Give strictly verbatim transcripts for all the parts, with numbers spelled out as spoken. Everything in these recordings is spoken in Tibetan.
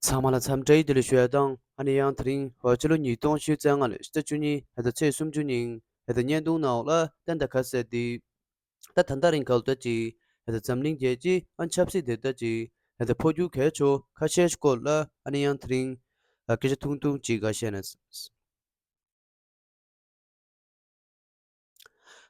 ཚང་མ་ལ་འཚམས་འདྲི་བདེ་ལེགས་ཞུ་ཡ་དང་། ཨ་ནི་ཡང་དེ་རིང་ཕྱི་ལོ་ཉིས་སྟོང་ཉི་ཤུ་རྩ་ལྔ་ལོའི་ཕྱི་ཟླ་བཅུ་གཉིས་ཕྱི་ཟླ་ཚེས་སུམ་ཅུ་ཉིན་ཕྱི་ཟླ་བརྙན་ཐུང་ནང་ལ་ཏན་ཏན་ཁ་གསལ་དེ། ད་ད་ལྟ་རིང་ག་ལ་ད་ཅིག་ད་འཛམ་གླིང་རྒྱལ་སྤྱིའི་ཨ་ཆབ་སྲིད་དེ་ད་ཅིག་ད་འཕོ་འགྱུར་གལ་ཆེ་ཁ་ཤས་སྐོར་ལ་ཨ་ནི་ཡང་དེ་རིང་སྐད་ཆ་ཐུང་ཐུང་ཅིག་ག་བཤད་ན།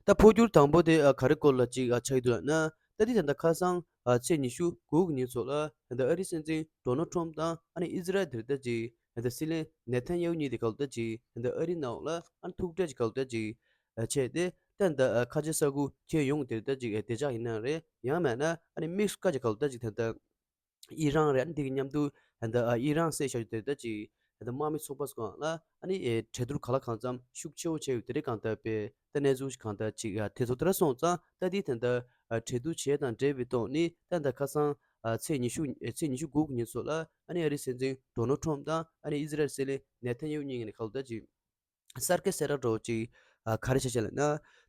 ད་འཕོ་འགྱུར་དང་པོ་དེ་ག་རེ་སྐོར་ལ་ཅིག་ཆགས་ཀྱི་འདུག་ལབ་ན། ད་དེ་ད་ལྟ་ཁ་སང་ཚེས་ཉི་ཤུ་དགུ་གི་ཉིན་ཚོ་ལ་ད་ཨ་རིའི་སྲིད་འཛིན་ཌོ་ནལ་ཊམ་དང་ཨ་ནི་ཨི་ཛི་རལ་དེ་ད་ཅིག་ད་སྲིད་བློན་ནེ་ཐན་ཡ་ཧུ་གཉིས་དེ་ག་ལ་ད་ཅིག་ད་ཨ་རིའི་ནང་ལ་ཨ་ནི་ཐུག་འཕྲད་ཅིག་ག་ལ་ད་ཅིག་བྱས་ཏེ། ད་ད་ཁ་ཆེ་ས་ཁུལ་ཁྱོན་ཡོངས་དེ་ད་ཅིག་བདེ་འཇགས་ཡིན་ན་རེད། ཡང་མིན་ན་ཨ་ནི་དམིགས་སུ་བཀར་ཅིག་ག་ལ་ད་ཅིག་ད་ད་ཨི་རན་རེད། ཨ་ནི་དེ་གི་མཉམ་དུ་ད་ཨི་རན་ཟེར་བཞག་རྒྱུ་དེ་ད་ཅིག་ད་དམག་མི་ཚོགས་པ་སོགས་ལ་ཨ་ནི་གྲོས་བསྡུར་གང་ལ་གང་འཚམ་ཤུགས་ཆེ་བོ་བྱས་ཡོད་དེ་རེད། གང་ལྟར་པའི་ད་གནས་ཚུལ་གང་ལྟར་ཅིག་དེ་ཚོ་དེ་འདྲ་སོང་ཙང་ད་དེ་ད་ད་གྲོས་བསྡུར་བྱས་དང་འབྲེལ་བའི་ཐོག་ནས་ད་ད་ཁ་སང་ཚེས་ཉི་ཤུ་ཚེས་ཉི་ཤུ་དགུ་གི་ཉིན་ཚོ་ལ་ཨ་ནི་ཨ་རིའི་སྲིད་འཛིན་ཌོ་ནལ་ཊམ་དང་ཨ་ནི་ཨི་ཛི་རལ་སྲིད་བློན་ནེ་ཐན་ཡ་ཧུ་གཉིས་ཀྱི་ནས་ག་ལ་ད་ཅིག་གསར་བསྐལ་གསལ་བསྒྲགས་འདྲ་བོ་ཅིག་ཨ་ག་རེ་བྱས་བྱས་ལབ་ན།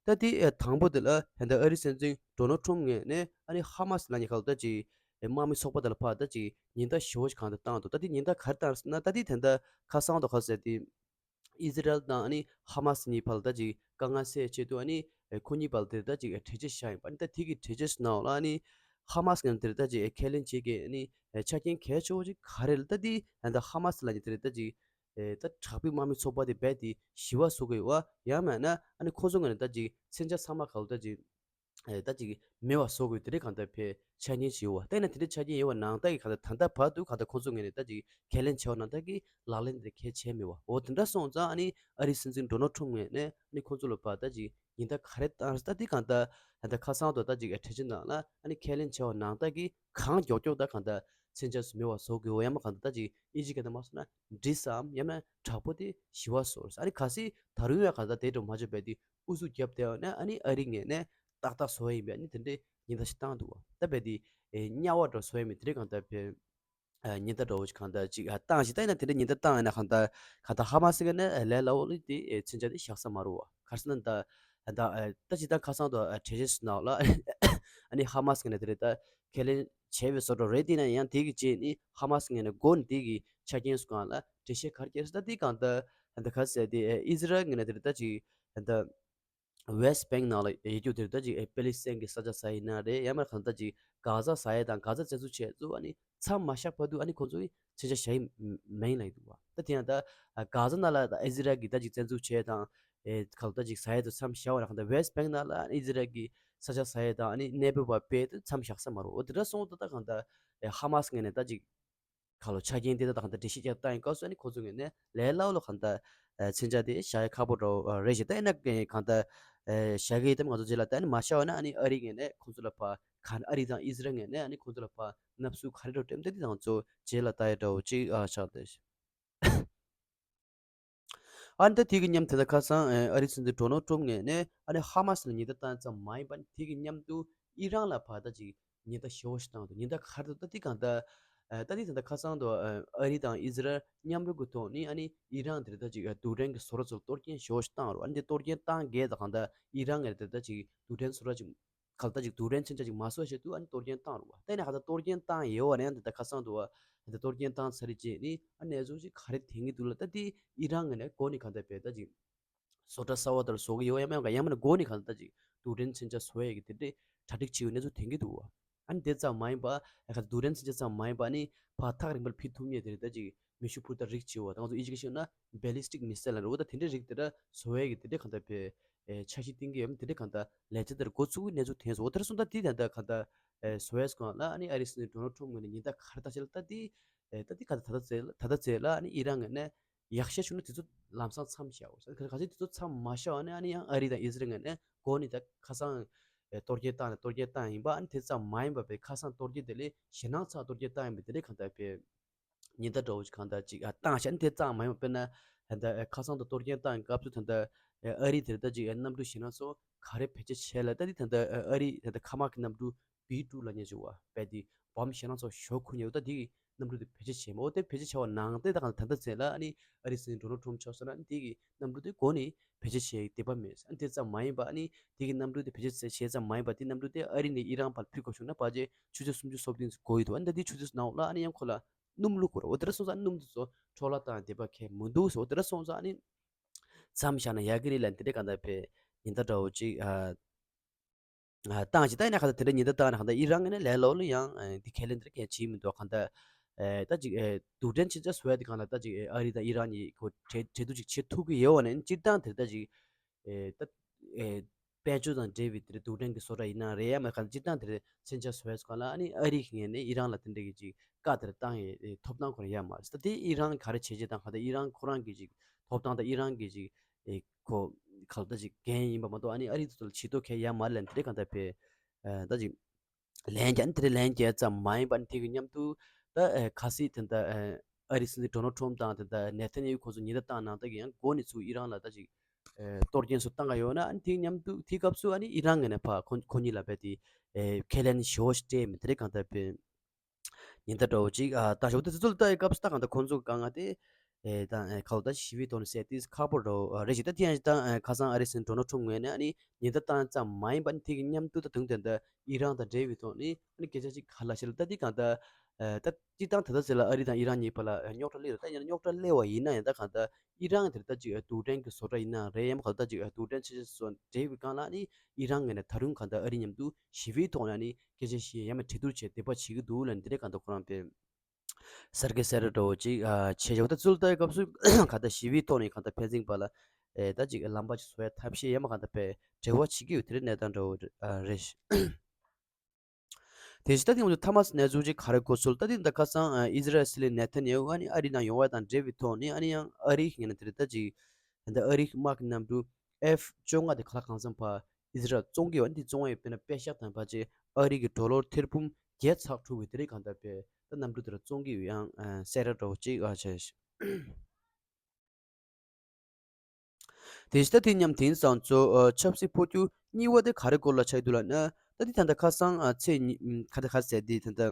ད་དེ་ཨ་དང་པོ་དེ་ལ་ད་ལྟ་ཨ་རིའི་སྲིད་འཛིན་ཌོ་ནལ་ཊམ་ངོས་ནས་ཨ་ནི་ཧ་མ་སི་ལབ་མཁན་ག་ལ་ད་ཅིག་ཨེ་དམག་མི་ཚོགས་པ་དེ་ལ་ཕར་ད་ཅིག་ཉེན་བརྡ་ཞེ་པོ་ཞིག་གང་ལྟར་བཏང་འདུག་ད་དེ་ཉེན་བརྡ་ག་རེ་བཏང་ཟེར་ན། ད་དེ་ད་ལྟ་ཁ་སང་དང་ཁ་སང་དེ་ཨི་ཛི་རལ་དང་ཨ་ནི་ཧ་མ་སི་གཉིས་བར་ལ་ད་ཅིག་དཀའ་ངལ་སེལ་ཆེད་དུ་ཨ་ནི་ཨེ་ཁོ་གཉིས་བར་ལ་དེ་ད་ཅིག་ཨེ་གྲོས་ཆོད་བཞག་ཡིན་པ། ཨ་ནི་ད་དེ་གི་གྲོས་ཆོད་ནང་ལ་ཨ་ནི་ཧ་མ་སི་ངོས་ནས་དེ་ད་ཅིག་ཨེ་ཁས་ལེན་བྱེད་མཁན་ཨ་ནི་ཨེ་ཆ་རྐྱེན་གལ་ཆེ་བོ་ཅིག་ག་རེ་ལབ། ད་དེ་ད་ལྟ་ཧ་མ་སི་ལབ་མཁན་དེ་ད་ཅིག་ཨེ་ད་དྲག་པོའི་དམག་མི་ཚོགས་པ་དེ་རྦད་དེ་ཞི་བ་བཟོ་དགོས་པ། ཡང་མིན་ན་ཨ་ནི་ཁོ་ཚོ་ངོས་ནས་ད་ཅིག་མཚོན་ཆ་ཚང་མ་ག་ལ་ད་ཅིག་ཨེ་ད་ཅིག་མེད་པ་བཟོ་དགོས་དེ་འདྲའི་གང་ལྟར་ཕའི་ཆ་རྐྱེན་ཅིག་ཡོད་པ། ད་ཡིན་ན་དེ་འདྲའི་ཆ་རྐྱེན་ཡོད་པ་ནང་ལྟར་གྱི་གང་ལྟར་ད་ལྟ་བར་དུ་གང་ལྟར་ཁོ་ཚོ་ངོས་ནས་ད་ཅིག་ཁས་ལེན་བྱས་པ་ནང་ལྟར་གྱི་ལག་ལེན་དེ་གལ་ཆེ་མེད་པ། འོ་དེ་འདྲ་སོང་ཙང་ཨ་ནི་ཨ་རིའི་སྲིད་འཛིན་ཌོ་ནལ་ཊམ་ངོས་ནས་ཨ་ནི་ཁོ་ཚོ་ལ་ཕར་ད་ཅིག་ཉེན་བརྡ་ག་རེ་བཏང་ཟེར། ད་དེ་གང་ལྟར་ད་ལྟ་ཁ་སང་དུ་ད་ཅིག་གྲོས་ཆོད་ནང་ལ་ཨ་ནི་ཁས་ལེན་བྱས་པ་ནང་ལྟར་གྱི་གང་མགྱོགས་མགྱོགས་ད་གང་ལྟར་མཚོན་ཆ་ཚོ་མེད་པ་བཟོ་དགོས་པ། ཡང་མིན་གང་ལྟར་ད་ཅིག་ཨིན་ཇི་སྐད་ནང་མ་སོང་ན་འདྲི་སའམ་ཡང་ན་དྲག་པོ་དེ་ཞི་བ་བཟོ། ཨ་ནི་གལ་སྲིད་ད་རུང་ཡང་གང་ལྟར་དེ་འདྲ་མ་བྱས་པ་དེ་ཨུ་ཚུགས་བརྒྱབ་བསྡད་པ་ན་ཨ་ནི་ཨ་རི་ངོས་ནས་ཏག་ཏག་བཟོ་ཡ་ཡིན་པས། ཨ་ནི་དེ་འདྲའི་ཉེན་བརྡ་ཞིག་བཏང་འདུག་པ། ད་རྦད་དེ་ཨེ་དམྱལ་བ་འདྲ་བཟོ་ཡ་མེད་དེ་འདྲའི་གང་ལྟར་ཕའི་ཨ་ཉེན་བརྡ་འདྲ་བོ་ཞིག་གང་ལྟར་ཅིག་ཨ་བཏང་ཞིག་ད་ཡིན་ན་དེ་འདྲའི་ཉེན་བརྡ་བཏང་ཡིན་ན་གང་ལྟར་གང་ལྟར་ཧ་མ་སི་ངོས་ནས་ཨེ་ལས་སླ་བོ་ལ་དེ་ཨེ་མཚོན་ཆ་དེ་བཞག་ས་མ་རེད་པ། ག་རེ་ཟེར་ན་ད་ད་ཨེ་ད་ཅི་ད་ཁ་སང་དུ་ཨེ་གྲོས་ཆོད་ནང་ལ་ཨ་ནི་ཧ་མ་སི་ངོས་ནས་དེ་རེད། ད་ཁས་ལེན་བྱས་པའི་བཟོ་འདྲ་རེད། དེ་ཡིན་ན་ཡང་དེ་གི་རྗེས་ནི་ཧ་མ་སི་ངོས་ནས་འགོ་ནས་དེ་གི་ཆ་རྐྱེན་སོགས་སྒང་ལ་འགྲེལ་བཤད་ག་རེ་བརྒྱབ་ཟེར། ད་དེ་གང་ལྟར་ད་ག་ཟེར་དེ་ཨེ་ཨི་ཛི་རལ་ངོས་ནས་དེ་རེད། ད་ཅིག་ད་ཝེ་སི་ཊི་བེང་ནང་ལ་ཡོད་རྒྱུ་དེ་རེད། ད་ཅིག་ཨེ་པེ་ལི་སི་ཐན་གྱི་ས་ཆ་ཟེར་ཡིན་ན་རེད། ཡང་མིན་གང་ལྟར་ཅིག་གྷ་ཟ་ཟེར་ཡ་དང་གྷ་ཟ་བཙན་འཛུལ་བྱས་ཚུལ་ཨ་ནི་མཚམས་མ་བཞག་བར་དུ་ཨ་ནི་ཁོང་ཚོ་གི་མཚོན་ཆ་བཞག་གི་མེད་ལབ་ཀྱི་འདུག་པ། ད་དེ་ཡང་ད་གྷ་ཟ་ནང་ལ་ད་ཨི་ཛི་རལ་གྱིས་ད་ཅིག་བཙན་འཛུལ་བྱས་དང་ཨེ་ག་ལ་ད་ཅིག་ཟེར་ཡ་དེ་མཚམས་བཞག་པ་ན། གང་ལྟར་ཝེ་སི་ཊི་བེང་ནང་ལ་ཨི་ཛི་རལ་གྱི་ས་ཆ་ཟེར་ཡ་དང་ཨ་ནི་གནས་སྤོས་པ་སྤེལ་དུས་མཚམས་བཞག་ས་མ་རེད། འོ་དེ་འདྲ་སོང་ད་ད་གང་ལྟར་ཨེ་ཧ་མ་སི་ངོས་ནས་ད་ཅིག་ག་ལོ་ཆ་རྐྱེན་དེ་ད་གང་ལྟར་འགྲེལ་བཤད་རྒྱག་བཏང་ཡིན་སྐབས་སུ་ཨ་ནི་ཁོང་ཚོ་ངོས་ནས་ལས་སླ་པོ་ལ་གང་ལྟར་ཨེ་མཚོན་ཆ་དེ་བཞག་ཡ་ཁག་པོ་འདྲ་བོ་རེད་ཤག་ད་ཡིན་ན་གང་ལྟར་ཨེ་བཞག་གི་ཡོད་དམ། ང་ཚོ་རྗེས་ལ་ད་ཨ་ནི་མ་བཞག་པ་ན་ཨ་ནི་ཨ་རི་ངོས་ནས་ཁོང་ཚོ་ལ་ཕར་ག་ཨ་རི་དང་ཨི་ཛི་རལ་ངོས་ནས་ཨ་ནི་ཁོང་ཚོ་ལ་ཕར་མནབ་སྲོལ་ག་རེ་འདྲ་བོ་སྤྲད་དེ་དེ་ང་ཚོ་རྗེས་ལ་ལྟ་ཡ་འདྲ་བོ་ཅིག་ཨ་ཆགས་བསྡད་ཤག་ཨ་ནི་ད་དེ་གི་མཉམ་དེ་ད་ཁ་སང་ཨ་རིའི་སྲིད་འཛིན་ཌོ་ནལ་ཊམ་ངོས་ནས་ཨ་ནི་ཧ་མ་སི་ལ་ཉེན་བརྡ་བཏང་ཙམ་མ་ཡིན་པ། ཨ་ནི་དེ་གི་མཉམ་དུ་ཨི་རན་ལ་ཕར་ད་ཅིག་ཉེན་བརྡ་ཞེ་པོ་ཞིག་བཏང་འདུག་ཉེན་བརྡ་ག་རེ་འདུག་ད་དེ་གང་ལྟར་ཨ་ད་དེ་ད་ལྟ་ཁ་སང་དུ་ཨ་རི་དང་ཨི་ཛི་རལ་མཉམ་རུབ་ཀྱི་ཐོག་ནས་ཨ་ནི་ཨི་རན་དེ་ད་ཅིག་རྡུལ་ཕྲན་གྱི་བཟོ་གྲྭ་ཚོར་གཏོར་སྐྱོན་ཞེ་པོ་ཞིག་བཏང་རེད། ཨ་ནི་དེ་གཏོར་སྐྱོན་བཏང་གས་ད་གང་ལྟར་ཨི་རན་ངོས་ནས་དེ་ད་ཅིག་རྡུལ་ཕྲན་བཟོ་གྲྭ་ཅིག་གང་ལྟར་ཅིག་རྡུལ་ཕྲན་མཚོན་ཆ་ཅིག་མ་བཟོ་བའི་ཆེད་དུ་ཨ་ནི་གཏོར་སྐྱོན་བཏང་རེད་པ། ད་ཡིན་ན་གང་ལྟར་གཏོར་སྐྱོན་བཏང་ཡོད་པ་ནས་ད་ལྟ་ཁ་སང་དུ་བ་ད་གཏོར་སྐྱོན་བཏང་ཚར་རྗེས་ནི་ཨ་གནས་ཚུལ་ཅིག་ག་རེ་ཐོན་གྱི་འདུག་ལབ། ད་དེ་ཨི་རན་ངོས་ནས་འགོ་ནས་གང་ལྟར་བས་ད་ཅིག་བཟོ་གྲྭ་གསར་པ་དེར་བཟོ་གི་ཡོད་ཡང་མེད་པ་ཡང་མིན་ན་འགོ་ནས་གང་ལྟར་ད་ཅིག་རྡུལ་ཕྲན་མཚོན་ཆ་བཟོ་ཡས་ཀྱི་དེ་འདྲའི་གྲ་སྒྲིག་བྱེད་ཡོད་གནས་ཚུལ་ཐོན་གྱི་འདུག་པ། ཨ་ནི་དེ་ཙམ་མ་ཡིན་པ་ཨ་ག་རྡུལ་ཕྲན་མཚོན་ཆ་ཙམ་མ་ཡིན་པ་ཨ་ནི་ཕར་ཐག་རིང་པོར་ཕུད་ཐུབ་མཁན་དེ་རེད། ད་ཅིག་མེ་ཤུགས་འཕུར་མདའ་རིགས་བྱེད་པ་ད་ང་ཚོ་ཨིན་ཇི་སྐད་བཤད་ན་ballistic missile་ལབ་རེད། འོ་ད་དེ་འདྲའི་རིགས་དེ་འདྲ་བཟོ་ཡས་ཀྱི་དེ་འདྲའི་གང་ལྟར་བས་ཨེ་འཆར་གཞི་བཏིང་གི་ཡོད་མེད་དེ་འདྲའི་གང་ལྟར་ལས་བྱེད་དེར་འགོ་ཚུགས་ཀྱི་གནས་ཚུལ་ཐོན་སོང་། འོ་དེར་སོང་ད་དེ་ད་ལྟ་གང་ལྟར་ཨེ་བཟོ་ཡས་སྒང་ལ་ཨ་ནི་ཨ་རིའི་སྲིད་འཛིན་ཌོ་ནལ་ཊམ་ངོས་ནས་ཉེན་བརྡ་ག་རེ་བཏང་ཞེས་ལ་ད་དེ་ཨེ་ད་དེ་གང་ལྟར་ད་ལྟ་ཚེ་ད་ལྟ་ཚེ་ལ་ཨ་ནི་ཨི་རན་ངོས་ནས་ཡག་ཤོས་བྱུང་ན་དེ་ཚོ་ལམ་སང་མཚམས་བཞག་འོ་ཟེར། གལ་སྲིད་དེ་ཚོ་མཚམས་མ་བཞག་པ་ན་ཨ་ནི་ཡང་ཨ་རི་དང་ཨི་ཟི་རལ་ངོས་ནས་འགོ་ནས་ད་ཁ་སང་ཨེ་གཏོར་སྐྱོན་བཏང་ནས་གཏོར་སྐྱོན་བཏང་ཡིན་པ། ཨ་ནི་དེ་ཙམ་མ་ཡིན་པ་བས་ཁ་སང་གཏོར་སྐྱོན་དེ་ལས་ཞེད་སྣང་ཚ་གཏོར་སྐྱོན་བཏང་ཡིན་པ་དེ་འདྲའི་གང་ལྟར་བས། ཉེན་བརྡ་འདྲ་བོ་ཞིག་གང་ལྟར་ཅིག་ཨ་བཏང་བྱས་ནས་དེ་ཙམ་མ་ཡིན་པ། དཔེར་ན་ད་ལྟ་ཨ་ཁ་སང་དུ་གཏོར་སྐྱོན་བཏང་སྐབས་སུ་ད་ལྟ་ཨ་རི་དེར་ད་ཅིག་ཨ་གནམ་གྲུ་ཞེད་སྣང་ཚོ་ག་རེ་བེད་སྤྱོད་བྱས་ལ། ད་དེ་ད་ལྟ་ཨ་རི་ད་ལྟ་མཁའ་དམག་གི་གནམ་གྲུ་བི་ཊུ་ལབ་མཁན་ཅིག་ཡོད་པ། དཔེ་དེ་བོམ་ཞེད་སྣང་ཚོ་ཞོ་ཁུར་མཁན་ཡོད། ད་དེ་གི་གནམ་གྲུ་དེ་བེད་སྤྱོད་བྱས་མོད། དེ་བེད་སྤྱོད་བྱས་པ་ནང་བཞིན་ད་གང་ད་ལྟ་ཚེ་ལ་ཨ་ནི་ཨ་རིའི་སྲིད་འཛིན་ཌོ་ནལ་ཊམ་མཆོག་སོང་ན་ཨ་ནི་དེ་གི་གནམ་གྲུ་དེ་འགོ་ནས་བེད་སྤྱོད་བྱས་དེ་པ་མེད། ཨ་ནི་དེ་ཙམ་མ་ཡིན་པ་ཨ་ནི་དེ་གི་གནམ་གྲུ་དེ་བེད་སྤྱོད་བྱས་ཙམ་མ་ཡིན་པ་དེ་གནམ་གྲུ་དེ་ཨ་རི་ནས་ཨི་རན་བར་འཕུར་དགོས་བྱུང་ན་ཕལ་ཆེར་ཆུ་ཚོད་སུམ་ཅུ་སོ་བདུན་འགོར་ཡོད་འདུག་ཨ་ནི་ད་དེ་ཆུ་ཚོད་ནང་ལ་ཨ་ནི་ཡང་ཁོ་ལ་ སྣུམ་བླུགས་དགོས་རེད། འོ་དེ་འདྲ་སོང་ཙང་སྣུམ་དེ་ཚོ་འཕྲོ་བརླག་བཏང་བསྡད་པ་གལ་མི་འདུག་ཟེར། འོ་དེ་འདྲ་སོང་ཙང་ཨ་ནི་མཚམས་བཞག་ན་ཡག་གི་རེད་ལབ། དེ་འདྲ་གང་ལྟར་བས་ཉིན་ལྟར་འདྲ་བོ་ཅིག་ཨ། ཨ། བཏང་ཅིག་ད་ཡིན་ན་གང་ལྟར་དེ་འདྲ་ཉིན་ལྟར་བཏང་ན་གང་ལྟར་ཨི་རན་ངོས་ནས་ལས་སླ་པོ་ལ་ཡང་ཨ་འདི་ཁས་ལེན་དེ་འདྲ་གང་བྱེད་མི་འདུག་གང་ལྟར་ཨ་ད་ཅིག་ཨ་རྡུལ་ཕྲན་ཕྱེད་ཀ་བཟོ་ཡ་དེ་གང་ལ་ད་ཅིག་ཨ་རི་དང་ཨི་རན་གཉིས་ཁོ་གྲོས་གྲོས་བསྡུར་ཅིག་བྱེད་ཐུབ་ཀྱི་ཡོད་པ་ནས་སྤྱིར་བཏང་དེར་ད་ཅིག་ཨེ་ད་ཨེ་དཔལ་འབྱོར་དང་འབྲེལ་བའི་དེར་རྡུལ་ཕྲན་གྱི་བཟོ་གྲྭ་ཡིན་ན་རེད། ཡང་མིན་གང་ལྟར་སྤྱིར་བཏང་དེར་མཚོན་ཆ་བཟོ་ཡ་སྒང་ལ་ཨ་ནི་ཨ་རིའི་ངོས་ནས་ཨི་རན་ལ་དེ་འདྲ་གི་ཅིག་བཀའ་དེར་བཏང་ཡས་ཨེ་ཐོབ་ཐང་ཁོ་རང་ཡོད་མ་རེད། ད་དེ་ཨི་རན་ག་རེ་བྱས་བྱས་དང་གང་ལྟར་ཨི་རན་ཁོ་རང་གི་ཅིག་ཐོབ་ཐང་དང་ཨི་རན་གི་ཅིག་ཨེ་ཁོ་གང་ལྟར་ཅིག་འགན་ཡིན་པ་མ་གཏོགས་ཨ་ནི་ཨ་རི་ཚོ་ལ་བྱེད་ཐུབ་མཁན་ཡོད་མ་རེད་ལབ། དེ་གང་ལྟར་བས་ཨ་ད་ཅིག་ལན་རྒྱག་ནི་དེ་རིང་ལན་རྒྱག་ཙམ་མ་ཡིན་པ་ནི་དེ་གི་མཉམ་དུ་ད་ཨེ་གལ་སྲིད་དེ་འདྲ་ཨེ་ཨ་རིའི་སྲིད་འཛིན་ཌོ་ནལ་ཊམ་དང་དེ་འདྲ་ནེ་ཐན་ཡ་ཧུ་ཁོ་ཚོ་ཉིན་ལྟར་བཏང་གནང་སྟངས་ཀྱི་ཡང་འགོ་ནས་ཚུར་ཨི་རན་ལ་ད་ཅིག་ཨེ་གཏོར་སྐྱོན་སུ་བཏང་ག་ཡོད་ན། ཨ་ནི་དེ་མཉམ་དུ་དེའི་སྐབས་སུ་ཨ་ནི་ཨི་རན་ངོས་ནས་ཕར་ཁོ་ཁོ་གཉིས་ལ་བས་དེ་ཨེ་ཁས་ལེན་ཞེ་པོ་ཞིག་སྤྲད་མེད། དེ་རིང་གང་ལྟར་བས་ཉིན་ལྟར་འདྲ་བོ་ཅིག་ཨ་ད་ཞོགས་དེ་ཚོ་ལ་ལྟ་ཡི་སྐབས་སུ་ད་གང་ལྟར་ཁོང་ཚོ་གི་དཀའ་ངལ་དེ་ཨེ་ད་ཨེ་ཁ་ལོ་ད་ཞི་བའི་ཐོག་ནས་སེལ་ཏེ་ཁག་པོ་འདྲ་བོ་རེད་ཅིག་ད་དེ་ཡང་ད་ཨེ་ཁ་སང་ཨ་རིའི་སྲིད་འཛིན་ཌོ་ནལ་ཊམ་ངོས་ནས་ཨ་ནི་ཉིན་ལྟར་བཏང་ཙམ་མ་ཡིན་པ་ནི་དེ་གི་མཉམ་དུ་ད་དུང་དེ་འདྲ་ཨི་རན་དང་འབྲེལ་བའི་ཐོག་ནས་ཨ་ནི་སྐད་ཆ་ཅིག་ག་ལ་བཤད་ལ། ད་དེ་གང་ལྟར་ཨེ་ད་སྤྱིར་བཏང་ད་ལྟ་ཟེར་ལ་ཨ་རི་དང་ཨི་རན་གཉིས་བར་ལ་ཨེ་རྙོག་དྲ་སླེབས་རེད། ད་ཡིན་ན་རྙོག་དྲ་སླེབས་པ་ཡིན་ན་ཡང་ད་གང་ལྟར་ཨི་རན་དེར་ད་ཅིག་ཨེ་རྡུལ་ཕྲན་གྱི་བཟོ་གྲྭ་ཡིན་ན་རེད། ཡང་མིན་གང་ལྟར་ད་ཅིག་ཨེ་རྡུལ་ཕྲན་ཆེ་ཆེ་སོགས་འབྲེལ་བའི་སྒང་ལ་ཨ་ནི་ཨི་རན་ངོས་ནས་ད་རུང་གང་ལྟར་ཨ་རི་མཉམ་དུ་ཞི་བའི་ཐོག་ནས་ཨ་ནི་སྐད་ཆ་བཤད་ཡ་མ་གྲོས་བསྡུར་བྱས་འདོད་པ་བྱེད་ཀྱི་འདུག་ལབ་ནས་དེ་འདྲའི་གང་ལྟར་ཁོ་རང་པས་གསར་འགོད་གསལ་བསྒྲགས་འདྲ་བོ་ཅིག་ཨ་བྱས་ཡོད། ད་ཚུར་ལྟ་ཡི་སྐབས་སུ་གང་ལྟར་ཞི་བའི་ཐོག་ནས་གང་ལྟར་ཕན་ཚུན་བར་ལ་ཨེ་ད་ཅིག་ལམ་པ་ཅིག་བཟོ་ཡ་ཐབས་ཤེས་ཡ་མ་གང་ལྟར་པས་འབྲེལ་བ་བྱེད་ཀྱི་ཡོད། དེ་རིང་གནས་སྟངས་འདྲ་བོ་ཨ་རེད། དེ་བཞིན་ད་ཐེངས་ཐ་མ་གནས་ཚུལ་ཅིག་ག་རེ་གོ་ཚུལ། ད་ཐེངས་ད་ཁ་སང་ཨ་ཨི་ཟི་རལ་སྲིད་བློན་ནེ་ཐན་ཡ་ཧུ་ཨ་ནི་ཨ་རི་ནང་ཡོང་བ་དང་འབྲེལ་བའི་ཐོག་ནས་ཨ་ནི་ཡང་ཨ་རིའི་ངོས་ནས་དེ་རེད་ད་ཅིག་ད་ཨ་རིའི་དམག་གི་གནམ་གྲུ་ཨེཕ་བཅོ་ལྔ་དེ་ག་ལ་གང་འཚམ་ཕར་ཨི་ཟི་རལ་བཙོང་གི་ཡོད། འདི་བཙོང་བའི་དཔེར་ན་པད་ཤག་དང་ཕལ་ཆེར་ཨ་རི་གི་ཌོ་ལར་ཐེར་འབུམ་བརྒྱད་ཚག་འཁྲུག་གི་དེ་རེད་གང་ལྟར་པས་ད་གནམ་གྲུ་དེ་ར་བཙོང་གི་ཡོད། ཡང་ཨ་གསལ་བསྒྲགས་འདྲ་བོ་ཅིག་ཨ་བྱས། དེ་བཞིན་ད་དེ་མཉམ་དེང་སང་ཚོ་ཨ་ཆབ་སྲིད་འཕོ་འགྱུར་གཉིས་པ་དེ་ག་རེ་སྐོར་ལ་ཆགས་ཀྱི་འདུག་ལབ་ན། ད་དེ་ད་ལྟ་ཁ་སང་ཨ་ཚེས་ཉི་ཨམ་ག་ད་ག་ཟེར་དེ་ད་ལྟ་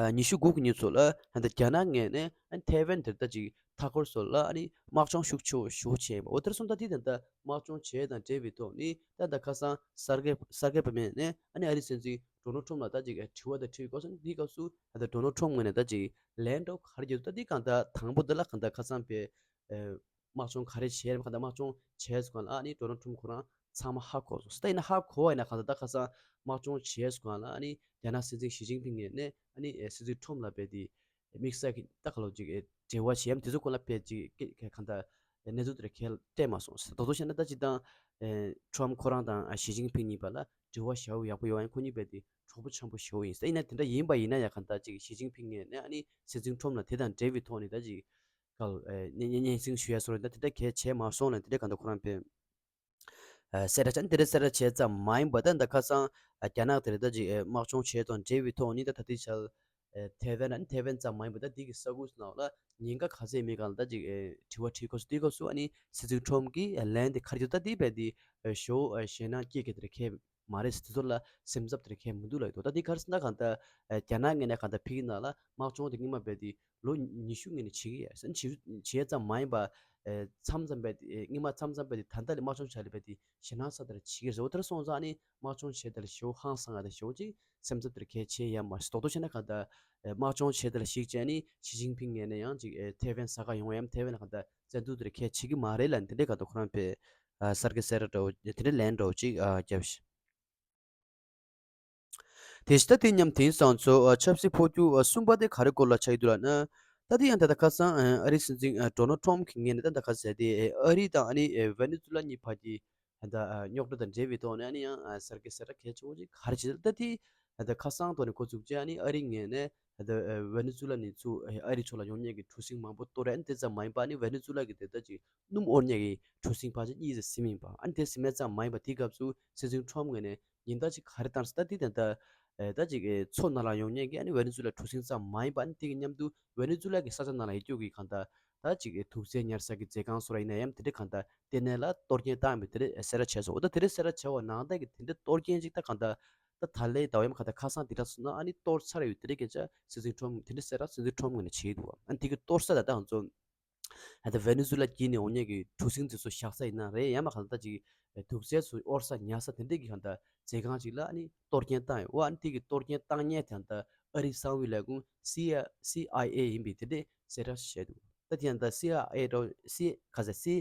ཨ་ཉི་ཤུ་དགུ་གི་ཉིན་ཚོ་ལ་ད་ལྟ་རྒྱ་ནག་ངོས་ནས་ཨ་ཐའེ་ཝན་དེར་ད་ཅིག་མཐའ་འཁོར་སོགས་ལ་ཨ་ནི་དམག་སྦྱོང་ཤུགས་ཆེ་ཞེ་པོ་བྱས་པ། འོ་དེར་སོང་ད་དེ་ད་ལྟ་དམག་སྦྱོང་བྱས་དང་འབྲེལ་བའི་ཐོག་ནས་ད་ལྟ་ཁ་སང་གསར་འགོད་གསར་འགོད་པ་མེད་ནས་ཨ་ནི་ཨ་རིའི་སྲིད་འཛིན་ཌོ་ནལ་ཊམ་ལ་ད་ཅིག་དྲི་བ་དང་དྲིས་སྐོར་སོང་དེའི་སྐབས་སུ་ད་ལྟ་ཌོ་ནལ་ཊམ་ངོས་ནས་ད་ཅིག་ལན་འདྲ་བོ་ག་རེ་བརྒྱབ་འདུག་ད་འདི་གང་ལྟར་དང་པོ་འདི་ལ་གང་ལྟར་ཁ་སང་པས་ཨེ་དམག་སྦྱོང་ག་རེ་བྱས་རེད། གང་ལྟར་དམག་སྦྱོང་བྱས་སོང་ག་ལ་ཨ་ནི་ཌོ་ནལ་ཊམ་ཁོ་རང་ཚང་མ་ཧ་གོ་སོང་། ད་ཡིན་ན་ཧ་གོ་བ་ཡིན་ན་གང་ལྟར་ད་ཁ་སང་དམག་སྦྱོང་བྱས་སོང་ག་ལ་ཨ་ནི་རྒྱ་ནག་སྲིད་འཛིན་ཞི་ཅིན་ཕིང་ངོས་ནས་ཨ་ནི་ཨེ་སྲིད་འཛིན་ཊམ་ལ་པས་དེ་དམིགས་བསལ་གྱི་ད་ག་ལོ་ཅིག་ཨེ་འབྲེལ་བ་བྱས་ཡམ་དེ་ཚོ་སྐོར་ལ་པས་ཅིག་ཀེ་ཀེ་གང་ལྟར་ཨེ་གནས་ཚུལ་དེ་ར་ཁས་སྤྲད་མ་སོང་། རྡོག་རྡོག་བཤད་ན་ད་སྤྱིར་བཏང་ཨེ་ཊམ་ཁོ་རང་དང་ཨ་ཞི་ཅིན་ཕིང་གཉིས་བར་ལ་འབྲེལ་བ་ཞེ་པོ་ཡག་པོ་ཡོད་ཡང་ཁོ་གཉིས་པས་དེ་གྲོགས་པོ་འཆམ་པོ་ཞེ་པོ་ཡིན་ཟེར། ཡིན་ན་དེ་འདྲ་ཡིན་པ་ཡིན་ན་ཡང་གང་ལྟར་ཅིག་ཞི་ཅིན་ཕིང་ངོས་ནས་ཨ་ནི་སྲིད་འཛིན་ཊམ་ལ་དེ་དང་འབྲེལ་བའི་ཐོག་ནས་ད་ཅིག་ག་ལ་ཨེ་སྙན་སྙན་སེང་ཞུ་ཡ་སོགས་རེད། ད་དེ་འདྲ་གལ་བྱས་མ་སོང་ལ་དེ་འདྲ་གང་ལྟར་ཁོ་རང་པས་ཨ་གསལ་བསྒྲགས་བྱས། དེ་འདྲ་གསལ་བསྒྲགས་བྱས་ཙམ་མ་ཡིན་པ་ད་ད་ཁ་སང་ཨ་རྒྱ་ནག་དེར་ད་ཅིག་ཨེ་དམག་སྦྱོང་བྱས་དང་འབྲེལ་བའི་ཐོག་ནས་ད་ད་ལྟའི་ཆར་ཨེ་ཐའེ་ཝན་ཨ་ནི་ཐའེ་ཝན་ཙམ་མ་ཡིན་པ་ད་དེ་གི་ས་ཁུལ་ནང་ལ་ཉེན་ཁ་ག་ཚད་མེད་གང་ལ་ད་ཅིག་ཨེ་དྲི་བ་དྲིས་སྐབས་སུ་དེའི་སྐབས་སུ་ཨ་ནི་སྲིད་འཛིན་ཊམ་གྱིས་ཨེ་ལན་དེ་ག་རེ་བརྒྱབ་འདུག་ད་དེ་པས་དེ་ཨེ་ཞེ་པོ་ཨེ་ཞེད་སྣང་སྐྱེ་གི་དེ་རེད་ཁས་མ་རེད་ཟེར། དེ་ཚོ་ལ་སེམས་འཚབ་དེ་རེད་ཁས་མི་འདུག་ལབ་ཀྱི་འདུག་ད་དེ་ག་རེ་ཟེར་ན་གང་ལྟར་ཨེ་རྒྱ་ནག་ངོས་ནས་གང་ལྟར་ཕ་གི་ནང་ལ་དམག་སྦྱོང་དེ་སྔོན་མ་པས་དེ་ལོ་ཉི་ཤུ་སྔོན་ནས་བྱེད་ཀྱི་ཡོད་ཟེར། བྱེད་བྱེད་ཙམ་མ་ཡིན་པ་ཨེ་མཚམས་མཚམས་པས་དེ་ཨེ་སྔོན་མ་མཚམས་མཚམས་པས་དེ་ད་ལྟ་ལས་དམག་སྦྱོང་བྱ་ལས་པས་དེ་ཞེད་སྣང་ཚ་དེ་ར་བྱེད་ཀྱི་རེད་ཟེར། འོ་དེ་ར་སོང་ཙང་ཨ་ནི་དམག་སྦྱོང་བྱས་དེ་ལ་ཞེ་པོ་ཧང་སང་ང་དང་ཞེ་པོ་ཅིག་སེམས་འཚབ་དེ་ར་གལ་ཆེ་ཡ་མ་རེད། རྡོག་རྡོག་བཤད་ན་གང་ལྟར་ཨེ་དམག་སྦྱོང་བྱས་དེ་ལ་གཞིགས་བྱས་ནས་ཞི་ཅིན་ཕིང་ངོས་ནས་ཡང་ཅིག་ཨེ་ཐའེ་ཝན་ཟ་ག་ཡོང་ཡ་ཡམ་ཐའེ་ཝན་ལ་གང་ལྟར་བཙན་འཛུལ་དེ་ར་གལ་ཆེ་གི་མ་རེད་ལབ་དེ་འདྲའི་གང་ལྟར་ཁོ་རང་པས་ཨ་གསར་འགོད་གསལ་བསྒྲགས་འདྲ་བོ་དེ་འདྲའི་ལན་འདྲ་བོ་ཅིག་ཨ་བརྒྱབ་ཤག་དེ་བཞིན་ད་དེ་མཉམ་དེང་སང་ཚོ་ཨ་ཆབ་སྲིད་འཕོ་འགྱུར་ཨ་གསུམ་པ་དེ་ག་རེ་སྐོར་ལ་ཆགས་ཀྱི་འདུག་ལབ་ན། ད་དེ་ཡང་ད་ལྟ་ཁ་སང་ཨ་ཨ་རིའི་སྲིད་འཛིན་ཨ་ཌོ་ནལ་ཊམ་གྱི་ངོས་ནས་ད་ལྟ་ཁ་ཟེར་དེ་ཨ་རི་དང་ཨ་ནི་ཨ་ཝེ་ནེ་ཛུ་ལ་གཉིས་བར་གྱི་ད་ལྟ་ཨ་རྙོག་དྲ་དང་འབྲེལ་བའི་ཐོག་ནས་ཨ་ནི་ཡང་ཨ་གསར་འགོད་གསལ་བསྒྲགས་གལ་ཆེ་བོ་ཅིག་ག་རེ་བྱེད་ད་དེ་ད་ལྟ་ཁ་སང་ཐོག་ནས་འགོ་བཙུགས་རྗེས་ཨ་ནི་ཨ་རིའི་ངོས་ནས་ད་ལྟ་ཨ་ཝེ་ནེ་ཛུ་ལ་ནས་ཚུར་ཨ་ཨ་རི་ཕྱོགས་ལ་ཡོང་མཁན་གྱི་གྲུ་གཟིངས་མང་པོ་གཏོར་རེད། ཨ་ནི་དེ་ཙམ་མ་ཡིན་པ་ཨ་ནི་ཝེ་ནེ་ཛུ་ལ་གི་དེ་ད་ཅིག་སྣུམ་དབོར་མཁན་གྱི་གྲུ་གཟིངས་ཕལ་ཆེར་གཉིས་ཙམ་ཟིན་ཡིན་པ། ཨ་ནི་དེ་ཟིན་མེད་ཙམ་མ་ཡིན་པ་དེའི་སྐབས་སུ་སྲིད་འཛིན་ཊམ་ངོས་ནས་ཉིན་ལྟར་ཅིག་ག་རེ་བཏང་ཟེར་ད་དེ་ད་ལྟ་ཨེ་ད་ཅིག་ཨེ་མཚོ་ནང་ལ་ཡོང་མཁན་གྱི་ཨ་ནི་ཝེ་ནེ་ཛུ་ལ་གྲུ་གཟིངས་ཙམ་མ་ཡིན་པ་ཨ་ནི་དེ་གི་མཉམ་དུ་ཝེ་ནེ་ཛུ་ལ་གི་ས་ཆ་ནང་ལ་ཡོད་རྒྱུ་གི་གང་ལྟར་ད་ཅིག་ཨེ་དུག་རྫས་ཉར་ས་གི་རྫས་ཁང་སོགས་ར་ཡིན་ན་ཡང་དེ་འདྲའི་གང་ལྟར་ལྟེ་གནས་ལ་གཏོར་སྐྱོན་བཏང་མེད་དེ་འདྲའི་གསལ་བསྒྲགས་བྱས་སོང་། འོ་ད་དེ་འདྲའི་གསལ་བསྒྲགས་བྱས་པ་ནང་བཞིན་གྱི་དེ་འདྲའི་གཏོར་སྐྱོན་ཅིག་ད་གང་ལྟར་ད་ད་ལོའི་ཟླ་བ་ཡོད་མ་གང་ལྟར་ཁ་སང་དེ་དག་སོང་ན་ཨ་ནི་གཏོར་ཚར་ཡོད་དེ་འདྲའི་སྐད་ཆ་སྲིད་འཛིན་ཊམ་དེ་འདྲའི་གསལ་བསྒྲགས་སྲིད་འཛིན་ཊམ་ངོས་ནས་བྱས་འདུག་ཨ་ནི་དེ་གི་གཏོར་ས་ད་ལྟ་ང་ཚོ་ད་ལྟ་ཝེ་ནེ་ཛུ་ལ་བརྒྱུད་ནས་འོང་མཁན་གྱི་གྲུ་གཟིངས་དེ་ཚོ་བཞག་ས་ཡིན་ན་རེད། ཡང་མ་གང་ལྟར་ཅིག་དུག་རྫས་ཚོ་དབོར་ས་ཉར་ས་དེ་འདྲས་ཀྱི་གང་ལྟར་རྫས་ཁང་ཅིག་ལ་ཨ་ནི་གཏོར་སྐྱོན་བཏང་ཡོད། འོ་ཨ་ནི་དེ་གི་གཏོར་སྐྱོན་བཏང་མཁན་དེ་གང་ལྟར་ ཨ་རིའི་གསང་བའི་ལས་ཁུངས་སི་ཨའི་ཨེ་ཡིན་པའི་དེ་འདྲའི་གསལ་བསྒྲགས་བྱས་འདུག་ད་དེ་ཡང་ད་སི་ཨའི་ཨེ་འདྲ་སི་ག་ས་སི་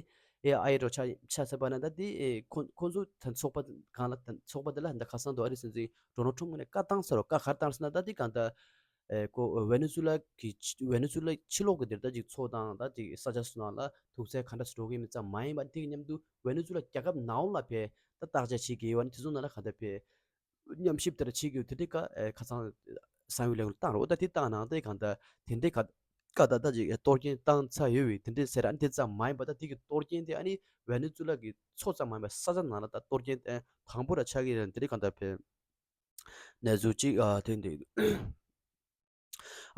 ཨའི་ཨེ་འདྲ་ཆགས་ཆགས་ཚར་བ་ན། ད་དེ་ཨེ་ཁོ་ཁོ་ཚོ་ད་ཚོགས་པ་གང་ལ་ད་ཚོགས་པ་དེ་ལ་ད་ཁ་སང་དུ་ཨ་རིའི་སྲིད་འཛིན་ཌོ་ནལ་ཁྲོམ་ངོས་ནས་བཀའ་བཏང་ས་རོ། བཀའ་ག་རེ་བཏང་ཟེར་ན། ད་དེ་གང་ད་ཨེ་ཁོ་ཝེ་ནེ་ཛུ་ལ་གི་ཝེ་ནེ་ཛུ་ལ་ཕྱི་ལོགས་ཀྱི་དེར་ད་ཅིག་མཚོ་དང་ད་ཅིག་ས་ཆ་སོགས་ནང་ལ་དུག་རྫས་ག་འདྲ་སེ་འགྲོ་གི་མིན་ཙམ་མ་ཡིན་པ། དེ་གི་མཉམ་དུ་ཝེ་ནེ་ཛུ་ལ་རྒྱལ་ཁབ་ནང་ལོགས་ལ་ཕེ་ད་བརྟག་དཔྱད་བྱེད་ཀྱི་ཡོད་ནི་དེ་ཚོ་ནང་ལ་གང་ད་ཕེ་མཉམ་ཞིབ་དེར་བྱེད་ཀྱི་ཡོད། དེ་འདྲའི་བཀའ་ཨེ་ཁ་སང་གསང་བའི་ལས་ཁུངས་བཏང་རོགས། ད་དེ་བཏང་ནང་དེ་གང་ད་དེ་འདྲའི་བཀའ་བཀའ་ད་ད་ཅིག་གཏོར་སྐྱོན་བཏང་ཚར་ཡོད་པས། དེ་འདྲའི་ཟེར་ཨ་ནི་དེ་ཙམ་མ་ཡིན་པ། ད་དེ་གི་གཏོར་སྐྱོན་དེ་ཨ་ནི་ཝེ་ནེ་ཛུ་ལ་གི་མཚོ་ཙམ་མ་ཡིན་པ་ས་ཆ་ནང་ལ་ད་གཏོར་སྐྱོན་དེ་དང་པོ་ར་ཆགས་ཀྱི་རེད། དེ་འདྲའི་གང་ད་ཕེ་གནས་ཚུལ་ཅིག་ཨ་ཐོན་འདུག་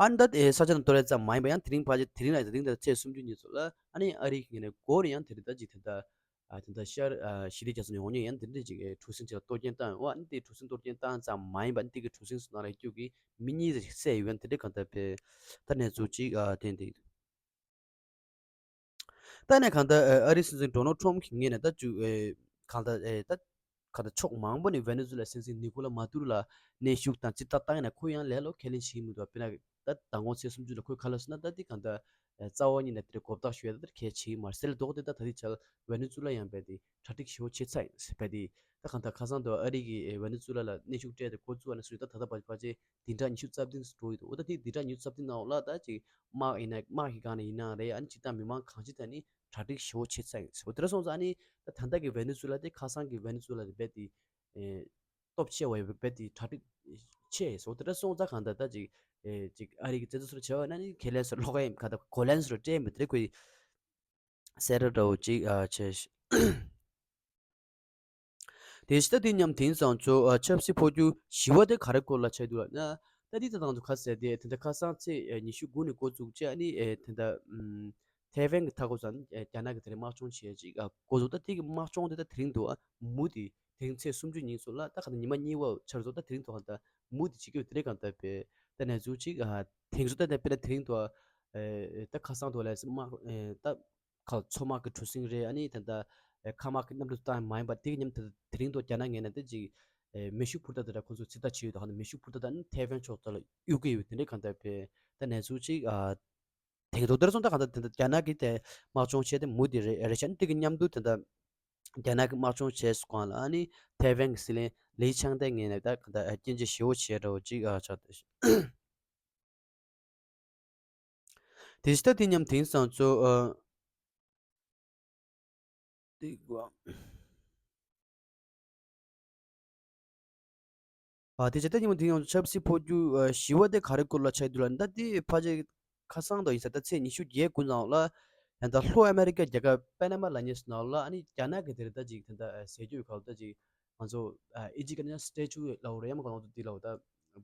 ཨ་ནི་ད་ཨེ་ས་ཆ་ནང་གཏོར་ཡ་ཙམ་མ་ཡིན་པ། ཡང་དེ་རིང་ཕལ་ཆེར་དེ་རིང་ལ་དེ་རིང་ད་ཚེས་སུམ་ཅུ་ཉིན་ཚོ་ལ་ཨ་ནི་ཨ་རིའི་ངོས་ནས་འགོ་ནས་ཡང་དེ་རིང་ད་ཅིག་དེ་ད་ཨ་དེ་ད་ཤར་ཨ་ཞི་བདེ་རྒྱ་མཚོ་ནས་འོང་མཁན་ཡང་དེ་འདྲ་ཅིག་ཨེ་གྲུ་གཟིངས་ཅིག་ལ་གཏོར་སྐྱོན་བཏང་ཡོད། ཨ་ནི་དེ་གྲུ་གཟིངས་གཏོར་སྐྱོན་བཏང་ཙམ་མ་ཡིན་པ། ཨ་ནི་དེ་གི་གྲུ་གཟིངས་སུ་ནང་ལ་ཡོད་རྒྱུ་གི་མི་གཉིས་ཟེར་བསད་ཡོད། ཨ་ནི་དེ་འདྲ་གང་ལྟར་ཕེ་ད་གནས་ཚུལ་ཅིག་ཨ་ཐོན་འདུག་ད་ནས་གང་ལྟར་ཨ་ཨ་རིའི་སྲིད་འཛིན་ཌོ་ནལ་ཁྲོམ་གྱི་ངོས་ནས་ད་ཅུ་ཨེ་གང་ལྟར་ཨེ་ད་གང་ལྟར་ཕྱོགས་མང་པོ་ནས་ཝེ་ནེ་ཛུ་ལ་སྲིད་འཛིན་ནི་ཀོ་ལ་མ་ཏུ་རོ་ལ་གནོན་ཤུགས་དང་ཅིག་ལྟ་བཏང་ཡིན་ན། ཁོས་ཡང་ལས་སླ་པོ་ཁས་ལེན་བྱེད་ཀྱི་མི་འདུག་དཔེར་ན་ད་མདང་དགོང་ཚེས་སུམ་ཅུ་ལ་ཁོས་ག་རེ་ལབ་སོང་ན། ད་འདི་གང་ལྟར་ཨེ་རྩ་བ་ཉིད་ནས་དེ་འདྲའི་གོ་བརྡ་ཤོད་ཡ་དེ་འདྲ་གལ་ཆེ་གི་མ་རེད་ཟེར་ལབ་འདུག་དེ་ད་ད་ལྟའི་ཆར་ཝེ་ནེ་ཛུ་ལ་ཡང་རྦད་དེ་གྲ་སྒྲིག་ཞེ་པོ་བྱས་ཚར་ཡིན་ཟེར། རྦད་དེ་ད་གང་ལྟར་ཁ་སང་དུ་ཨ་རི་གིས་ཨེ་ཝེ་ནེ་ཛུ་ལ་ལ་གནོན་ཤུགས་སྤྲད་དེ་འགོ་བཙུགས་པ་ནས་བཟུང་ད་ད་ལྟ་བར་ཕལ་ཆེར་བདུན་ཕྲག་ཉི་ཤུ་རྩ་བདུན་འགྲོ་ཡི་འདུག་འོ་ད་དེ་བདུན་ཕྲག་ཉི་ཤུ་རྩ་བདུན་ནང་ལ་ད་ཅིག་དམག་ཡིན་ན་དམག་གི་སྒང་ནས་ཡིན་ན་རེད། ཨ་ནི་སྤྱིར་བཏང་མི་མང་གང་ཅི་ཐད་ནས་གྲ་སྒྲིག་ཞེ་པོ་བྱས་ཚར་ཡིན་ཟེར། འོ་དེ་འདྲ་སོང་ཙང་ཨ་ནི་ད་ད་ལྟ་གི་ཝེ་ནེ་ཛུ་ལ་དེ་ཁ་སང་གི་ཝེ་ནེ་ཛུ་ལ་དེ་རྦད་དེ་ཨེ་སྟོབས་ཆེ་བ་ཡོད་པའི་རྦད་དེ་གྲ་སྒྲིག་ཆེ་ཡིན་ཟེར། འོ་དེ་འདྲ་སོང་ཙང་གང་ལྟར་ད་ཅིག་ཨེ་ཅིག་ཨ་རི་གི་བཙན་འཛུལ་སོགས་བྱས་པ་ན་ནི་ཁས་ལེན་སོགས་ལོག་ག་ཡིན་གང་ལྟར་གོ་ལན་སོགས་སྤྲད་མི་དེ་ཁོས་གསལ་བསྒྲགས་འདྲ་བོ་ཅིག་ཨ་བྱས། དེ་ཕྱི་ད་དེ་མཉམ་དེང་སང་ཚོ་ཨ་ཆབ་སྲིད་འཕོ་འགྱུར་ཞི་བ་དེ་ག་རེ་སྐོར་ལ་ཆགས་འདུག་ལབ་ན། ད་དེ་ད་དང་ཚོ་ཁ་གསལ་དེ་དེ་འདྲ་ཁ་སང་ཚེས་ཨ་ཉི་ཤུ་དགུ་ནས་འགོ་བཙུགས་བྱས། ཨ་ནི་ཨེ་དེ་འདྲ་ཨམ་ཐའེ་ཝན་གྱི་མཐའ་འཁོར་སང་ཨེ་རྒྱ་ནག་གི་དེ་རིང་དམག་སྦྱོང་བྱས་ཅིག་ཨ་འགོ་བཙུགས། ད་དེ་གི་དམག་སྦྱོང་དེ་ད་དེ་རིང་དུ་ཨ་མུ་དེ་དེ་རིང་ཚེས་སུམ་ཅུ་ཉིན་ཚོ་ལ་ད་ག་ད་ཉི་མ་གཉིས་པ་ཆགས་སོང་། ད་དེ་རིང་དུ་ཨ་ད་མུ་དེ་བྱེད་ཀྱི་ཡོད། དེ་རེད་གང་ལྟར་པས་ད་གནས་ཚུལ་ཅིག་ཨ་དེང་སང་ད་ད་དཔེར་ན་དེ་རིང་དུ་ཨ་ཨེ་ད་ཁ་སང་དུ་ལས་དམག་ཨེ་ད་ཁ་མཚོ་དམག་གི་གྲུ་གཟིངས་རེད། ཨ་ནི་ད་ལྟ་ཨེ་མཁའ་དམག་གི་གནམ་གྲུ་བཏང་མ་ཡིན་པ་དེ་གི་མཉམ་དུ་དེ་རིང་དུ་རྒྱ་ནག་ངོས་ནས་དེ་ཅིག་ཨེ་མེ་ཤུགས་འཕུར་མདའ་དེ་འདྲ་ཁོ་ཚོས་ཚོད་ལྟ་བྱས་ཡོད་དོ། ཧ་ནི་མེ་ཤུགས་འཕུར་མདའ་དང་ཐའེ་ཝན་ཕྱོགས་དེ་ལ་གཡུག་གི་ཡོད། དེ་འདྲའི་གང་ལྟར་པས་ད་གནས་ཚུལ་ཅིག་ཨ་དེང་དུ་དེར་སོང་ད་གང་ལྟར་དེ་འདྲ་རྒྱ་ནག་གི་དེ་དམག་སྦྱོང་བྱས་ཏེ་མུ་དེ་རེད་རེད་ཤག་དེ་གི་མཉམ་དུ་དེ་འདྲ་རྒྱ་ནག་གི་དམག་སྦྱོང་བྱས་སུ་གང་ལ་ཨ་ནི་ཐའེ་ཝན་གྱི་སྲིད་བློན་ལི་ཆང་ཏེ་ངོས་ནས་ད་གང་ལྟར་ཨ་སྐྱོན་བརྗོད་ཞེ་པོ་བྱས་འདྲ་བོ་ཅིག་ཨ་ཆགས་ཏེ། དེ་ཕྱི་ད་དེ་མཉམ་དེང་སང་ཚོ་ཨ་དེ་གོ་ཨ་དེ་ཕྱི་ད་དེ་མཉམ་དེང་སང་ཆབ་སྲིད་འཕོ་འགྱུར་ཨ་ཞི་བ་དེ་ག་རེ་སྐོར་ལ་ཆགས་འདུག་ལབ་ན། ད་དེ་ཕལ་ཆེར་ཁ་སང་དང་ཡིན་ས་ད་ཚེས་ཉི་ཤུ་བརྒྱད་དགུ་ནང་ལ་ཡང་ད་ལྷོ་ཨ་མེ་རི་ཀ་རྒྱལ་ཁབ་པེ་ན་མ་ལབ་མཁན་ནང་ལ་ཨ་ནི་རྒྱ་ནག་གི་དེ་རེད་ད་ཅིག་དེ་འདྲ་ཟས་རྒྱུ་ག་ལ་ད་ཅིག་ང་ཚོ་ཨ་ཨི་ཇི་ཀ་ནི་སི་ཊེ་ཅུ་ལབ་རེད། ཡང་མ་ག་ལ་ང་ཚོ་དེ་ལབ་ད་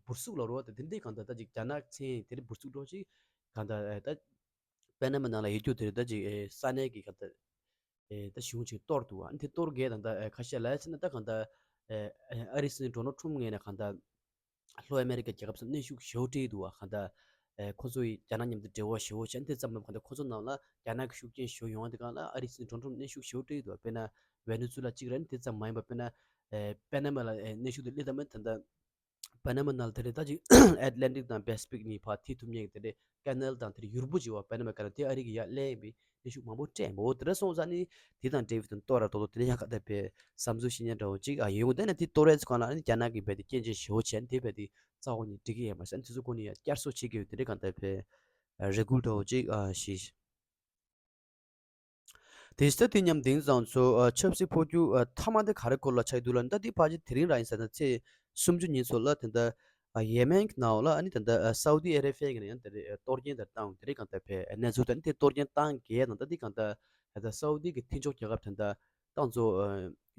འབུར་གཟུགས་ལབ་རེད་བ། ད་དེ་འདྲའི་གང་ལྟར་ད་ཅིག་རྒྱ་ནག་མཚན་དེ་རེད་འབུར་གཟུགས་འདྲ་ཅིག་གང་ལྟར་ཨ་ད་པེ་ན་མ་ནང་ལ་ཡོད་རྒྱུ་དེ་རེད་ད་ཅིག་ཨེ་ས་གནས་ཀྱི་གང་ལྟར་ཨེ་ད་གཞུང་ཅིག་གཏོར་འདུག་ཨ་ནི་དེ་གཏོར་གས་ད་ལྟ་ཨེ་ཁ་ཤས་ལ་ཡ་ཟེར་ན་ད་གང་ལྟར་ཨེ་ཨ་རི་སྲིད་འཛིན་ཌོ་ནལ་ཁྲོམ་ངོས་ནས་གང་ལྟར་ལྷོ་ཨ་མེ་རི་ཀ་རྒྱལ་ཁབ་སུ་གནོན་ཤུགས་ཞེ་པོ་སྤྲད་འདུག་བ། གང་ལྟར་ཨེ་ཁོ་ཚོ་ཡིས་རྒྱ་ནག་མཉམ་དུ་འབྲེལ་བ་ཞེ་པོ་བྱས། དེ་ཙམ་མིན་གང་ལྟར་ཁོ་ཚོ་ནང་ལ་རྒྱ་ནག་གི་ཤུགས་རྐྱེན་ཞེ་པོ་ཡོང་བ་དེ་གང་ལ་ཨ་རི་སྲིད་འཛིན་ཌོ་ནལ་ཁྲོམ་གནོན་ཤུགས་ཞེ་པོ་སྤྲད་འདུག་དཔེར་ན་ཝེ་ནེ་ཛུ་ལ་གཅིག་རེད། དེ་ཙམ་མ་ཡིན་པ་དཔེར་ན་ཨེ་པེ་ན་མ་ལ་ཨེ་གནོན་ཤུགས་དེ་སླེབས་ད་མེད། ད་ལྟ་པེ་ན་མ་ནང་ལ་དེ་རེད་ད་ཅིག་ཨེཊ་ལན་ཊིག་དང་པེ་སི་ཕིག་གཉིས་བར་མཐུད་ཐུབ་མཁན་གྱི་དེ་རེད་ཀེ་ནལ་དང་དེ་རེད་ཡུར་བུ་ཅིག་བ། པེ་ན་མ་ཀེ་ནལ་དེ་ཨ་རི་གི་ཡར་སླེབས་ཡིན་པའི་གནོན་ཤུགས་མང་པོ་སྤྲད་འདུག་དེ་འདྲ་སོང་ཙང་ནི་དེ་དང་འབྲེལ་བའི་དོན་གཏོར་ར་ཏོག་ཏོག་དེ་ནས་ཡང་ག་ད་པའི་བསམ་ཚུལ་བཤད་མཁན་འདྲ་བོ་ཅིག་ཨ་ཡོང་། དེ་ནས་དེ་གཏོར་རས་ཚོ་གང་ལ་ཨ་ནི་རྒྱ་ནག་གི་རྦད་དེ་སྐྱོན་བརྗོད་ཞེ་པོ་བྱས་ནས་དེ་རྦད་དེ་རྩ་བ་ཉིད་འགྲིག་གི་ཡོད་མ་རེད། ཨ་ནི་དེ་ཚོ་སྒོ་ནས་ཡང་བསྐྱར་གསོ་བྱེད་ཀྱི་ཡོད། དེ་འདྲ་གང་ལྟར་པའི་རེ་སྐུལ་འདྲ་བོ་ཅིག་ཨ་ཞིག་དེ་ཕྱི་དེ་མཉམ་དེང་སང་ཚོ་ཨ་ཆབ་སྲིད་འཕོ་འགྱུར་ཨ་མཐའ་མ་དེ་ག་རེ་སྐོར་ལ་ཆགས་འདུག་ལབ་ན། ད་དེ་ཕལ་ཆེར་དེ་རིང་རང་ཡིན་ས་ན་ཚེས་སུམ་ཅུ་ཉིན་ཚོ་ལ་དེ་འདྲ་ཨ་ཡེ་མེན་གྱི་ནང་ལ་ཨ་ནི་དེ་འདྲ་ཨ་སའུ་ཏི་ཨ་རེ་བྷི་ཡ་གི་ནས་ཡང་དེ་རེད་གཏོར་སྐྱོན་དེ་བཏང་དེ་རེད་གང་ལྟར་པའི་གནས་ཚུལ་དང་དེ་གཏོར་སྐྱོན་བཏང་གས་དང་ད་དེ་གང་ལྟར་ད་སའུ་ཏི་གི་མཐུན་ཕྱོགས་རྒྱལ་ཁབ་དེ་འདྲ་ཏང་ཚོ་ཨ་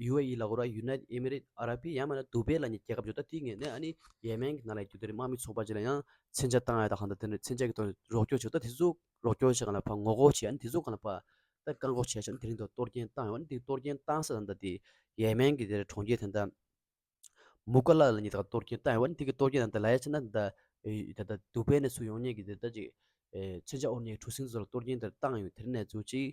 ཡུ་ཨེ་ཨི་ལ་གོ་ར་ཡུ་ནའི་ཊེཌ་ཨེ་མི་རེཊ་ཨ་ར་བྷི་ཡང་མིན་ན་དུ་བྷེ་ལབ་མཁན་རྒྱལ་ཁབ་ཅིག་ད་དེའི་ངོས་ནས་ཨ་ནི་ཡེ་མེན་གྱི་ནང་ལ་ཡོད་རྒྱུ་དེ་རེད་དམག་མི་ཚོགས་པ་ཅིག་ལ་ཡང་མཚོན་ཆ་བཏང་ཡ་དང་གང་ལྟར་དེ་འདྲ་མཚོན་ཆ་གི་ཐོག་ནས་རོགས་སྐྱོར་བྱེད། ད་དེ་ཚོ་རོགས་སྐྱོར་བྱེད་ག་ལ་ཕར་ངོ་རྒོལ་བྱེད། ཨ་ནི་དེ་ཚོ་ག་ལ་ཕར་ད་བཀག་འགོག་བྱས་ཤག་དེ་རིང་དུ་གཏོར་སྐྱོན་བཏང་ཡོད། ཨ་ནི་དེ་གཏོར་སྐྱོན་བཏང་ས་དང་ད་དེ་ཡེ་མེན་གྱི་དེ་འདྲ་གྲོང་ཁྱེར་དེ་འདྲ་མུ་ཀ་ལ་ལ་ཉིད་དང་གཏོར་སྐྱོན་བཏང་ཡོད། ཨ་ནི་དེ་གི་གཏོར་སྐྱོན་དང་ད་ལ་ཡ་ཆ་ན་ད་ད་ད་དུ་བྷེ་ནས་ཚུར་ཡོང་མཁན་གྱི་དེ་ད་ཅིག་ཨེ་མཚོན་ཆ་དབོར་མཁན་གྲུ་གཟིངས་ཚོ་ལ་གཏོར་སྐྱོན་དེ་བཏང་ཡོད། དེ་རིང་ནས་ཚུར་ཅིག་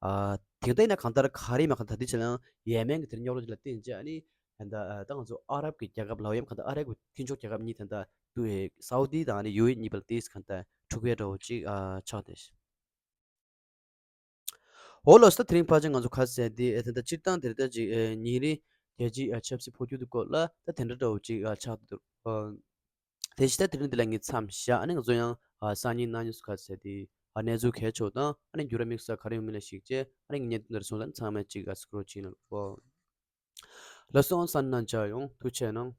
ཨ་དེ་ལྟ་ཡིན་ན་གང་ལྟར་ག་རེ་མ་གང་ལྟར་དེ་ཆ་ལ་ཡེ་མེན་གྱི་དེ་རིང་རྙོག་དྲ་ཅིག་ལ་བརྟེན་བྱས་ཨ་ནི། ད་ལྟ་ད་ང་ཚོ་ཨ་རབ་ཀྱི་རྒྱལ་ཁབ་ལབ་ཡམ་ག་ད་ཨ་རབ་ཀྱི་མཐུན་ཕྱོགས་རྒྱལ་ཁབ་གཉིས་ད་ལྟ་དུ་ཧེ་སའུ་ཏི་དང་ནི་ཡུ་ཨེ་ཨི་གཉིས་བར་ཏིས་ག་ད་འཁྲུག་པའི་འདྲ་བོ་ཅིག་ཨ་ཆགས་ཏེ། འོ་ལགས་སོ། ད་དེ་རིང་ཕལ་ཆེར་ང་ཚོ་ག་ཟེར་ཏེ་ཨེ་ད་ལྟ་སྤྱིར་བཏང་དེ་རེད། ད་ཅིག་ཨེ་ཉིན་རེའི་རྒྱལ་སྤྱིའི་ཨ་ཆབ་སྲིད་འཕོ་འགྱུར་དེ་སྐོར་ལ་ད་དེ་འདྲ་འདྲ་བོ་ཅིག་ཨ་ཆགས་འདུག་ཨ་དེ་བཞིན་ད་དེ་རིང་འདི་ལ་ངས་མཚམས་བཞག་ཨ་ནི་ང་ཚོ་ཡང་ཨ་སང་ཉིན་གནངས་ཉིན་སུ་ག་ཟེར་ཏེ་ཨ་གནས་ཚུལ་གལ་ཆེ་བ་དང་ཨ་ནི་འགྱུར་བ་དམིགས་བསལ་ག་རེ་ཡོང་མིན་ལ་གཞིགས་བྱས་ཨ་ནི་ངས་བརྙན་ཐུང་འདིར་སོང་ལ་ཚང་མས་ཅིག་ཨ་སྐུ་རོགས་བྱེད་ལ་ལོ། ལགས་སོ། སང་ཉིན་མཇལ་ཡོང་། ཐུགས་རྗེ་གནང་།